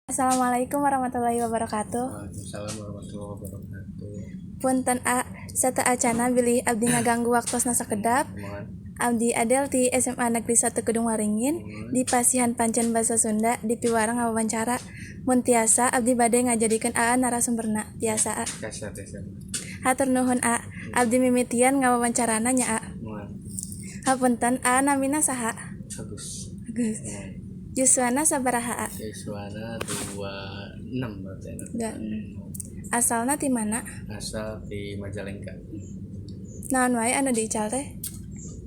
Assalamualaikum warahmatullahi wabarakatuh. Waalaikumsalam warahmatullahi wabarakatuh. Punten A, sateuacanna bilih abdi ngaganggu waktosna sakedap. Kumaha? Abdi Adel ti SMA Negeri 1 Kedung Waringin di pasihan pancen basa Sunda di piwarang ngawawancara. Mun tiasa, abdi bade ngajadikeun Aa narasumberna. Tiasa, A? Tiasa, tiasa. Hatur nuhun, A. Abdi mimitian ngawawancarana nya, A. Kumaha? Hapunten, A, namina saha? Agus. Agus. Kumaha? Yuswana sabaraha, A? Yuswana 26 berarti anak. Dan asalna ti mana? Asal di Majalengka. Naon wae anu diical teh?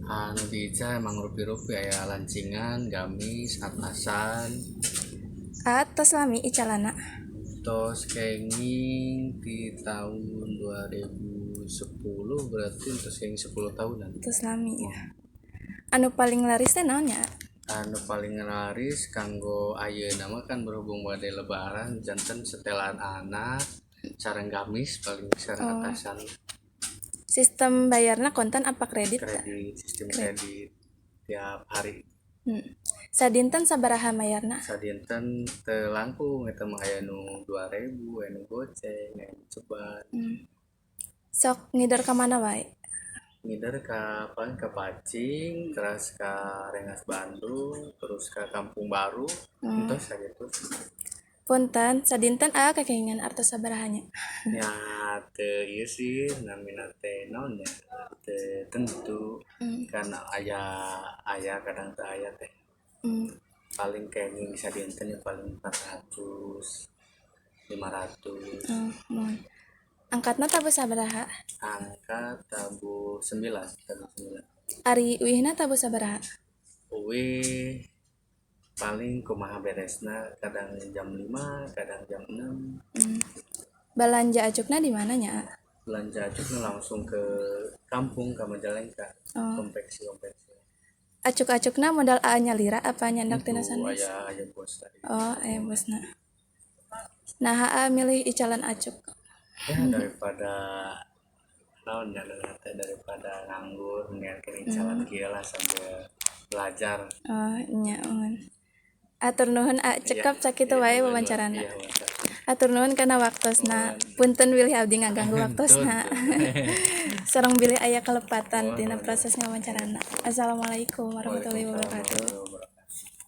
Anu diical emang rupi-rupi, aya lancingan, gamis, atasan. A, tos lami icalanna? Tos kenging di tahun 2010, berarti tos kenging 10 tahunan. Tos lami ya. Anu paling laris teh naon nya? Anu paling laris kanggo ayeuna mah kan berhubung bade Lebaran, janten setelan anak sareng gamis paling sareng atasan. Sistem bayarna kontan apa kredit? Kredit, sistem kredit tiap hari. Sadinten sabaraha mayarna? Sadinten teu langkung eta mah, aya nu 2000, aya nu goceng, aya nu ceban. Sok ngider ka mana wae? Ngider ka paling ka Pacing, terus ka Rengas Bandung, terus ka Kampung Baru, entos sakitu. Punten, sadinten A kakengingan artos sabaraha nya? Ya, teu ieu sih, namina teh naon nya, teu tentu karena aya aya, kadang teu aya teh. Paling kenging sadinten ya paling 400, 500. Oh, muhun. Angkatna tabuh sabaraha? Angkat tabuh 9, tabuh 9. Ari uihna tabuh sabaraha? Uih paling kumaha beresna, kadang jam 5, kadang jam 6. Balanja acukna di mana nya, A? Belanja acukna langsung ke kampung, ke Majalengka. Oh. Konveksi konveksi. Acuk-acukna modal AA nyalira apa nyandak tina Itu sanes? Aya aya bos tadi. Oh, aya bosna. Nah, AA milih icalan acuk? Ya, daripada naon ya teh, daripada nganggur mendingan icalan kieu lah sambil belajar. Oh, nya, muhun. Atur nuhun, A, cekap sakitu wae wawancarana. Iya, wawancara. Atur nuhun kana waktosna. Punten bilih abdi ngaganggu waktosna. Sareng bilih aya kalepatan tina proses ngawancarana. Assalamualaikum warahmatullahi wabarakatuh.